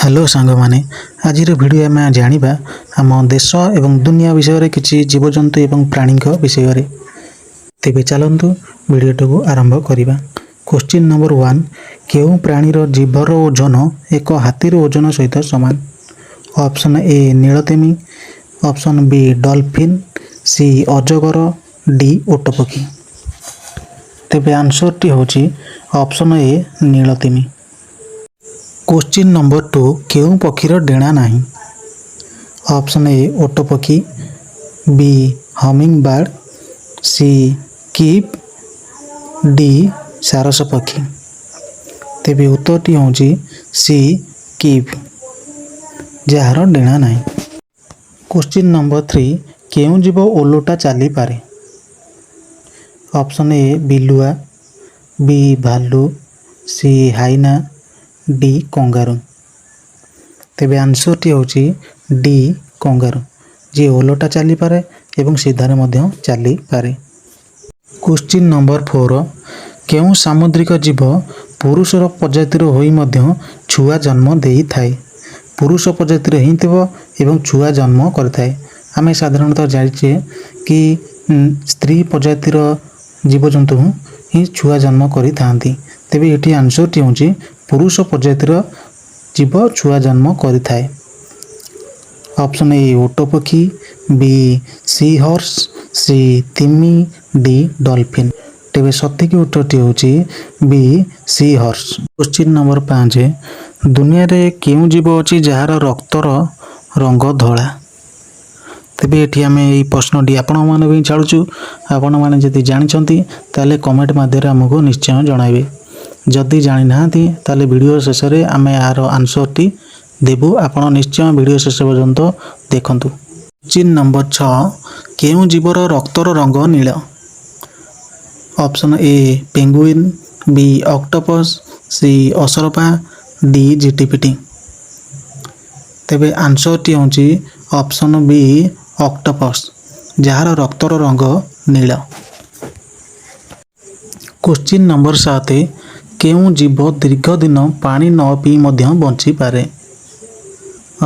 Hello ସାଙ୍ଗମାନେ, ଆଜିର video ଆମେ ଜାଣିବା ଆମ ଦେଶ ଏବଂ ଦୁନିଆ ବିଷୟରେ, କିଛି ଜୀବଜନ୍ତୁ ଏବଂ ପ୍ରାଣୀଙ୍କ ବିଷୟରେ। ତେବେ ଚାଲନ୍ତୁ, ଭିଡ଼ିଓଟିକୁ ଆରମ୍ଭ କରିବା। କ୍ୱେଶ୍ଚିନ୍ ନମ୍ବର 1: କେଉଁ ପ୍ରାଣୀର ଜିଭର ଓଜନ ଏକ ହାତୀର ଓଜନ ସହିତ ସମାନ? ଅପସନ୍ ଏ ନୀଳତିମି, ଅପସନ୍ ବି ଡଲଫିନ୍, ସି ଅଜଗର, ଡି ଓଟ ପକ୍ଷୀ। ତେବେ ଆନ୍ସରଟି ହେଉଛି ଅପସନ୍ ଏ ନୀଳତିମି। କ୍ୱେଶ୍ଚିନ୍ ନମ୍ବର 2: କେଉଁ ପକ୍ଷୀର ଡେଣା ନାହିଁ? ଅପସନ୍ ଏ ଓଟ ପକ୍ଷୀ, B hummingbird, C kiwi, D ସାରସ ପକ୍ଷୀ। ତେବେ ଉତ୍ତରଟି ହେଉଛି ସି କିଭି, ଯାହାର ଡେଣା ନାହିଁ। କ୍ୱେଶ୍ଚିନ୍ ନମ୍ବର 3: କେଉଁ ଜୀବ ଓଲଟା ଚାଲିପାରେ? ଅପସନ୍ ଏ ବିଲୁଆ, ବି ଭାଲୁ, ସି ହାଇନା, ଡି କଙ୍ଗାରୁ। ତେବେ ଆନ୍ସରଟି ହେଉଛି ଡି କଙ୍ଗାରୁ, ଯିଏ ଓଲଟା ଚାଲିପାରେ ଏବଂ ସିଧାରେ ମଧ୍ୟ ଚାଲିପାରେ। କ୍ୱେଶ୍ଚିନ୍ ନମ୍ବର 4: କେଉଁ ସାମୁଦ୍ରିକ ଜୀବ ପୁରୁଷର ପ୍ରଜାତିର ହୋଇ ମଧ୍ୟ ଛୁଆ ଜନ୍ମ ଦେଇଥାଏ? ପୁରୁଷ ପ୍ରଜାତିର ହିଁ ଥିବ ଏବଂ ଛୁଆ ଜନ୍ମ କରିଥାଏ। ଆମେ ସାଧାରଣତଃ ଜାଣିଛେ କି ସ୍ତ୍ରୀ ପ୍ରଜାତିର ଜୀବଜନ୍ତୁ ହିଁ ଛୁଆ ଜନ୍ମ କରିଥାନ୍ତି। ତେବେ ଏଠି ଆନ୍ସରଟି ହେଉଛି ପୁରୁଷ ପ୍ରଜାତିର ଜୀବ ଛୁଆ ଜନ୍ମ କରିଥାଏ। ଅପସନ୍ ଏ ଓଟ ପକ୍ଷୀ, ବି ସି ହର୍ସ, ସି ତିମି, ଡି ଡଲଫିନ୍। ତେବେ ସଠିକ ଉତ୍ତରଟି ହେଉଛି B seahorse. Question number 5: ଦୁନିଆରେ କେଉଁ ଜୀବ ଅଛି ଯାହାର ରକ୍ତର ରଙ୍ଗ ଧଳା? ତେବେ ଏଠି ଆମେ ଏଇ ପ୍ରଶ୍ନଟି ଆପଣମାନଙ୍କ ପାଇଁ ଛାଡ଼ୁଛୁ। ଆପଣମାନେ ଯଦି ଜାଣିଛନ୍ତି, ତାହେଲେ କମେଣ୍ଟ ମାଧ୍ୟମରେ ଆମକୁ ନିଶ୍ଚୟ ଜଣାଇବେ। ଯଦି ଜାଣିନାହାନ୍ତି, ତାହେଲେ ଭିଡ଼ିଓ ଶେଷରେ ଆମେ ଏହାର ଆନ୍ସରଟି ଦେବୁ। ଆପଣ ନିଶ୍ଚୟ ଭିଡ଼ିଓ ଶେଷ ପର୍ଯ୍ୟନ୍ତ ଦେଖନ୍ତୁ। କ୍ୱେଶ୍ଚିନ୍ ନମ୍ବର 6: କେଉଁ ଜୀବର ରକ୍ତର ରଙ୍ଗ ନୀଳ? Option A penguin, B octopus, C ଅସରପା, ଡି ଝିଟିପିଟି। ତେବେ ଆନ୍ସରଟି ହେଉଛି ଅପସନ୍ ବି ଅକ୍ଟୋପସ୍, ଯାହାର ରକ୍ତର ରଙ୍ଗ ନୀଳ। କ୍ୱେଶ୍ଚିନ୍ ନମ୍ବର 7: କେଉଁ ଜୀବ ଦୀର୍ଘ ଦିନ ପାଣି ନ ପିଇ ମଧ୍ୟ ବଞ୍ଚିପାରେ?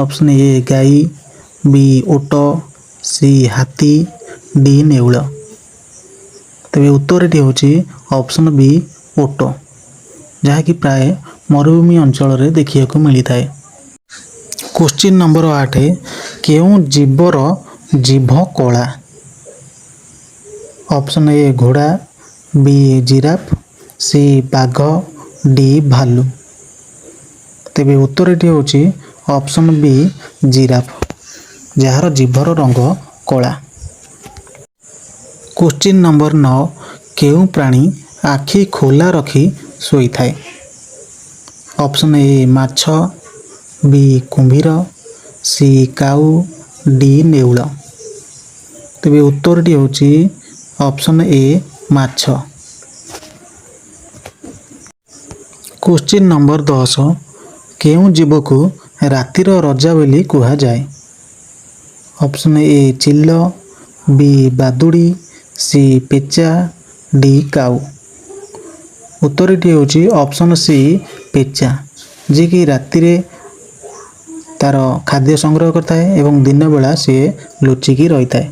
ଅପସନ୍ ଏ ଗାଈ, ବି ଓଟ, ସି ହାତୀ, ଡି ନେଉଳ। ତେବେ ଉତ୍ତରଟି ହେଉଛି ଅପସନ୍ ବି ଓଟ, ଯାହାକି ପ୍ରାୟ ମରୁଭୂମି ଅଞ୍ଚଳରେ ଦେଖିବାକୁ ମିଳିଥାଏ। କ୍ୱେଶ୍ଚିନ୍ ନମ୍ବର 8: କେଉଁ ଜୀବର ଜିଭ କଳା? ଅପସନ୍ ଏ ଘୋଡ଼ା, ବି ଜିରାଫ, ସି ବାଘ, ଡି ଭାଲୁ। ତେବେ ଉତ୍ତରଟି ହେଉଛି ଅପସନ୍ ବି ଜିରାଫ, ଯାହାର ଜିଭର ରଙ୍ଗ କଳା। କ୍ୱେଶ୍ଚିନ୍ ନମ୍ବର 9: କେଉଁ ପ୍ରାଣୀ ଆଖି ଖୋଲା ରଖି ଶୋଇଥାଏ? ଅପସନ୍ ଏ ମାଛ, ବି କୁମ୍ଭୀର, ସି କାଉ, ଡି ନେଉଳ। ତେବେ ଉତ୍ତରଟି ହେଉଛି ଅପସନ୍ ଏ ମାଛ। କ୍ୱେଶ୍ଚିନ୍ ନମ୍ବର 10: କେଉଁ ଜୀବକୁ ରାତିର ରଜା ବୋଲି କୁହାଯାଏ? ଅପସନ୍ ଏ ଚିଲ, ବି ବାଦୁଡ଼ି, ସି ପେଚା, ଡି କାଉ। ଉତ୍ତରଟି ହେଉଛି ଅପସନ୍ ସି ପେଚା, ଯିଏକି ରାତିରେ ତାର ଖାଦ୍ୟ ସଂଗ୍ରହ କରିଥାଏ ଏବଂ ଦିନବେଳା ସିଏ ଲୁଚିକି ରହିଥାଏ।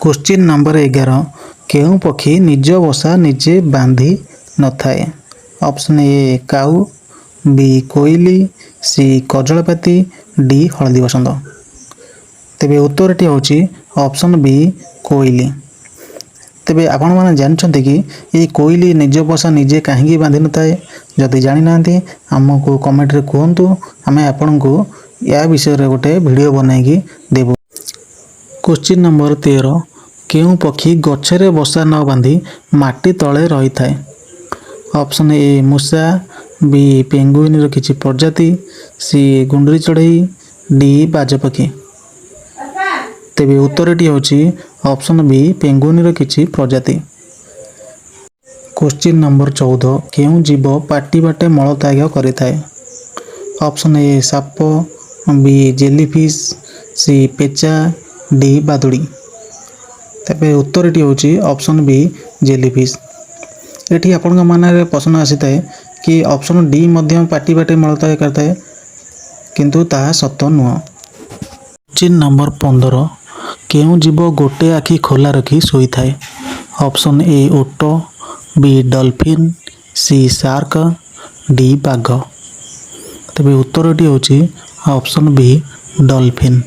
କ୍ୱେଶ୍ଚିନ୍ ନମ୍ବର 11: କେଉଁ ପକ୍ଷୀ ନିଜ ବସା ନିଜେ ବାନ୍ଧି ନଥାଏ? ଅପସନ୍ ଏ କାଉ, ବି କୋଇଲି, ସି କଜଳପାତି, ଡି ହଳଦୀ ବସନ୍ତ। ତେବେ ଉତ୍ତରଟି ହେଉଛି ଅପସନ୍ ବି କୋଇଲି। ତେବେ ଆପଣମାନେ ଜାଣିଛନ୍ତି କି, ଏଇ କୋଇଲି ନିଜ ବସା ନିଜେ କାହିଁକି ବାନ୍ଧି ନଥାଏ? ଯଦି ଜାଣିନାହାନ୍ତି, ଆମକୁ କମେଣ୍ଟରେ କୁହନ୍ତୁ। ଆମେ ଆପଣଙ୍କୁ ୟା ବିଷୟରେ ଗୋଟେ ଭିଡ଼ିଓ ବନାଇକି ଦେବୁ। କ୍ୱେଶ୍ଚିନ୍ ନମ୍ବର 13: କେଉଁ ପକ୍ଷୀ ଗଛରେ ବସା ନ ବାନ୍ଧି ମାଟି ତଳେ ରହିଥାଏ? ଅପସନ୍ ଏ ମୂଷା, ବି ପେଙ୍ଗୁଇନର କିଛି ପ୍ରଜାତି, ସି ଗୁଣ୍ଡୁରି ଚଢ଼େଇ, ଡି ବାଜ ପକ୍ଷୀ। ତେବେ ଉତ୍ତରଟି ହେଉଛି ଅପସନ୍ ବି ପେଙ୍ଗୁଇନର କିଛି ପ୍ରଜାତି। କ୍ୱେଶ୍ଚିନ୍ ନମ୍ବର 14: କେଉଁ ଜୀବ ପାଟି ବାଟେ ମଳତ୍ୟାଗ କରିଥାଏ? ଅପସନ୍ ଏ ସାପ, ବି ଜେଲିଫିସ୍, ସି ପେଚା, ଡି ବାଦୁଡ଼ି। ତେବେ ଉତ୍ତରଟି ହେଉଛି ଅପସନ୍ ବି ଜେଲିଫିସ୍। ଏଠି ଆପଣଙ୍କ ମନରେ ପ୍ରଶ୍ନ ଆସିଥାଏ କି ଅପସନ୍ ଡି ମଧ୍ୟ ପାଟି ବାଟେ ମଳତ୍ୟାଗ କରିଥାଏ, କିନ୍ତୁ କିନ୍ତୁ ତାହା ସତ ନୁହଁ। କୋଶ୍ଚିନ୍ ନମ୍ବର 15, କେଉଁ ଜୀବ ଗୋଟେ ଆଖି ଖୋଲା ରଖି ଶୋଇଥାଏ? ଅପସନ୍ ଏ ଓଟ, ବି ଡଲଫିନ୍, ସି ସାର୍କ, ଡି ବାଘ। ତେବେ ଉତ୍ତରଟି ହେଉଛି ଅପସନ୍ ବି ଡଲଫିନ୍।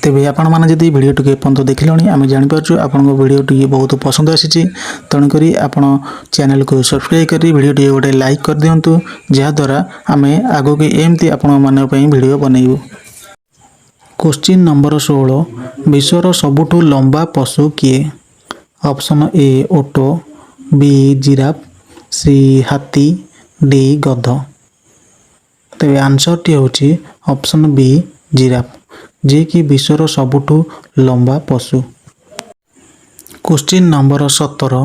ତେବେ ଆପଣମାନେ ଯଦି ଭିଡ଼ିଓଟିକୁ ଏପର୍ଯ୍ୟନ୍ତ ଦେଖିଲେଣି, ଆମେ ଜାଣିପାରୁଛୁ ଆପଣଙ୍କ ଭିଡ଼ିଓଟି ବହୁତ ପସନ୍ଦ ଆସିଛି। ତେଣୁକରି ଆପଣ ଚ୍ୟାନେଲକୁ ସବସ୍କ୍ରାଇବ୍ କରି ଭିଡ଼ିଓଟି ଗୋଟେ ଲାଇକ୍ କରିଦିଅନ୍ତୁ, ଯାହାଦ୍ୱାରା ଆମେ ଆଗକୁ ଏମିତି ଆପଣମାନଙ୍କ ପାଇଁ ଭିଡ଼ିଓ ବନେଇବୁ। କୋଶ୍ଚିନ୍ ନମ୍ବର 16, ବିଶ୍ୱର ସବୁଠୁ ଲମ୍ବା ପଶୁ କିଏ? ଅପସନ୍ ଏ ଓଟ, ବି ଜିରାଫ, ସି ହାତୀ, ଡି ଗଧ। ତେବେ ଆନ୍ସରଟି ହେଉଛି ଅପସନ୍ ବି ଜିରାଫ, ଯିଏକି ବିଶ୍ୱର ସବୁଠୁ ଲମ୍ବା ପଶୁ। କୋଶ୍ଚିନ୍ ନମ୍ବର 17,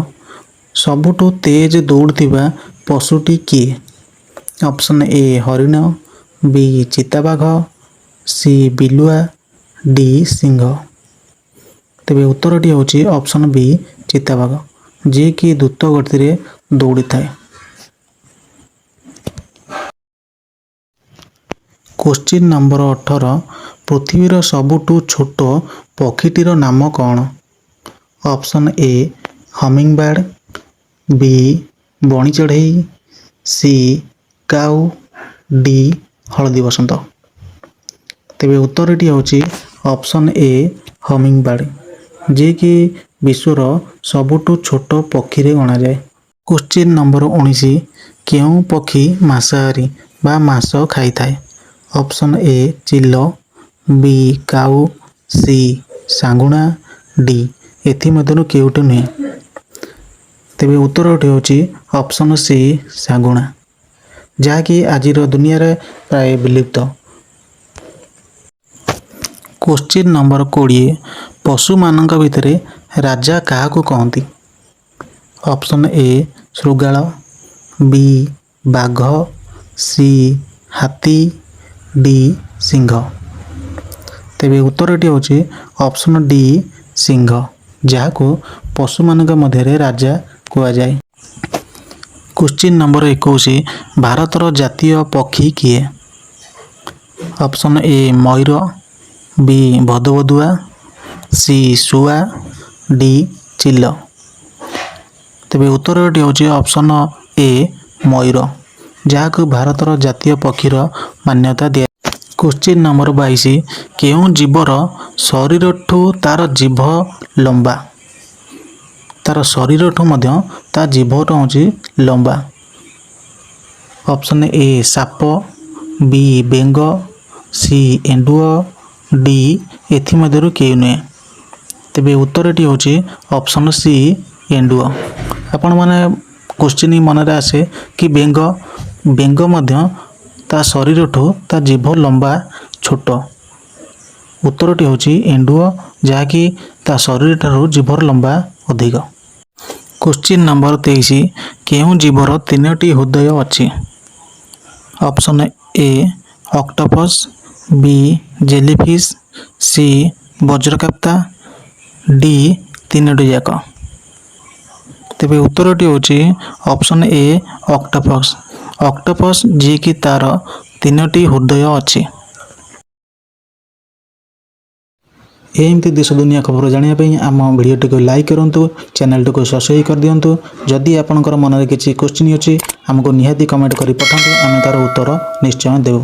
ସବୁଠୁ ତେଜ ଦୌଡ଼ୁଥିବା ପଶୁଟି କିଏ? ଅପସନ୍ ଏ ହରିଣ, ବି ଚିତାବାଘ, ସି ବିଲୁଆ, ଡି ସିଂହ। ତେବେ ଉତ୍ତରଟି ହେଉଛି ଅପସନ୍ ବି ଚିତାବାଘ, ଯିଏକି ଦ୍ରୁତ ଗତିରେ ଦୌଡ଼ିଥାଏ। କୋଶ୍ଚିନ୍ ନମ୍ବର 18, ପୃଥିବୀର ସବୁଠୁ ଛୋଟ ପକ୍ଷୀଟିର ନାମ କ'ଣ? ଅପସନ୍ ଏ ହମିଂବାର୍ଡ଼, ବି ବଣି ଚଢ଼େଇ, ସି କାଉ, ଡି ହଳଦୀ ବସନ୍ତ। ତେବେ ଉତ୍ତରଟି ହେଉଛି ଅପସନ୍ ଏ ହମିଂବାର୍ଡ଼, ଯିଏକି ବିଶ୍ୱର ସବୁଠୁ ଛୋଟ ପକ୍ଷୀରେ ଗଣାଯାଏ। କୋଶ୍ଚିନ୍ ନମ୍ବର 19, କେଉଁ ପକ୍ଷୀ ମାଂସାହାରୀ ବା ମାଂସ ଖାଇଥାଏ? ଅପସନ୍ ଏ ଚିଲ, ବି କାଉ, ସି ଶାଗୁଣା, ଡି ଏଥିମଧ୍ୟରୁ କେଉଁଟି ନୁହେଁ। ତେବେ ଉତ୍ତରଟି ହେଉଛି ଅପସନ୍ ସି ଶାଗୁଣା, ଯାହାକି ଆଜିର ଦୁନିଆରେ ପ୍ରାୟ ବିଲୁପ୍ତ। କୋଶ୍ଚିନ୍ ନମ୍ବର 20, ପଶୁମାନଙ୍କ ଭିତରେ ରାଜା କାହାକୁ କହନ୍ତି? ଅପସନ୍ ଏ ଶୃଗାଳ, ବି ବାଘ, ସି ହାତୀ, ଡି ସିଂହ। ତେବେ ଉତ୍ତରଟି ହେଉଛି ଅପସନ୍ ଡି ସିଂହ, ଯାହାକୁ ପଶୁମାନଙ୍କ ମଧ୍ୟରେ ରାଜା କୁହାଯାଏ। କୋଶ୍ଚିନ୍ ନମ୍ବର 21, ଭାରତର ଜାତୀୟ ପକ୍ଷୀ କିଏ? ଅପସନ୍ ଏ ମୟୂର, ବି ଭଦଭଦୁଆ, ସି ଶୁଆ, ଡି ଚିଲ। ତେବେ ଉତ୍ତରଟି ହେଉଛି ଅପସନ୍ ଏ ମୟୂର, ଯାହାକୁ ଭାରତର ଜାତୀୟ ପକ୍ଷୀର ମାନ୍ୟତା ଦିଆ। କୋଶ୍ଚିନ୍ ନମ୍ବର 22, କେଉଁ ଜୀବର ଶରୀରଠୁ ତାର ଜିଭ ଲମ୍ବା? ତାର ଶରୀରଠୁ ମଧ୍ୟ ତା ଜିଭଟା ହେଉଛି ଲମ୍ବା। ଅପସନ୍ ଏ ସାପ, ବି ବେଙ୍ଗ, ସି ଏଣ୍ଡୁଅ, ଡି ଏଥିମଧ୍ୟରୁ କେହି ନୁହେଁ। ତେବେ ଉତ୍ତରଟି ହେଉଛି ଅପସନ୍ ସି ଏଣ୍ଡୁଅ। ଆପଣମାନେ କୋଶ୍ଚିନ୍ ମନରେ ଆସେ କି ବେଙ୍ଗ, ବେଙ୍ଗ ମଧ୍ୟ ତା ଶରୀରଠୁ ତା ଜିଭ ଲମ୍ବା ଛୋଟ। ଉତ୍ତରଟି ହେଉଛି ଏଣ୍ଡୁଅ, ଯାହାକି ତା ଶରୀରଠାରୁ ଜିଭର ଲମ୍ବା ଅଧିକ। କୋଶ୍ଚିନ୍ ନମ୍ବର 23, କେଉଁ ଜୀବର ତିନୋଟି ହୃଦୟ ଅଛି? Option A octopus, B jellyfish, C ବଜ୍ରକାପ୍ତା, ଡି ତିନୋଟି ଯାକ। ତେବେ ଉତ୍ତରଟି ହେଉଛି ଅପସନ୍ ଏ ଅକ୍ଟୋପସ୍। ଅକ୍ଟୋପସ୍, ଯିଏକି ତାର ତିନୋଟି ହୃଦୟ ଅଛି। ଏମିତି ଦେଶ ଦୁନିଆ ଖବର ଜାଣିବା ପାଇଁ ଆମ ଭିଡ଼ିଓଟିକୁ ଲାଇକ୍ କରନ୍ତୁ, ଚ୍ୟାନେଲଟିକୁ ସବସ୍କ୍ରାଇବ୍ କରିଦିଅନ୍ତୁ। ଯଦି ଆପଣଙ୍କର ମନରେ କିଛି କୋଶ୍ଚିନ୍ ଅଛି, ଆମକୁ ନିହାତି କମେଣ୍ଟ କରି ପଠାନ୍ତୁ। ଆମେ ତା'ର ଉତ୍ତର ନିଶ୍ଚୟ ଦେବୁ।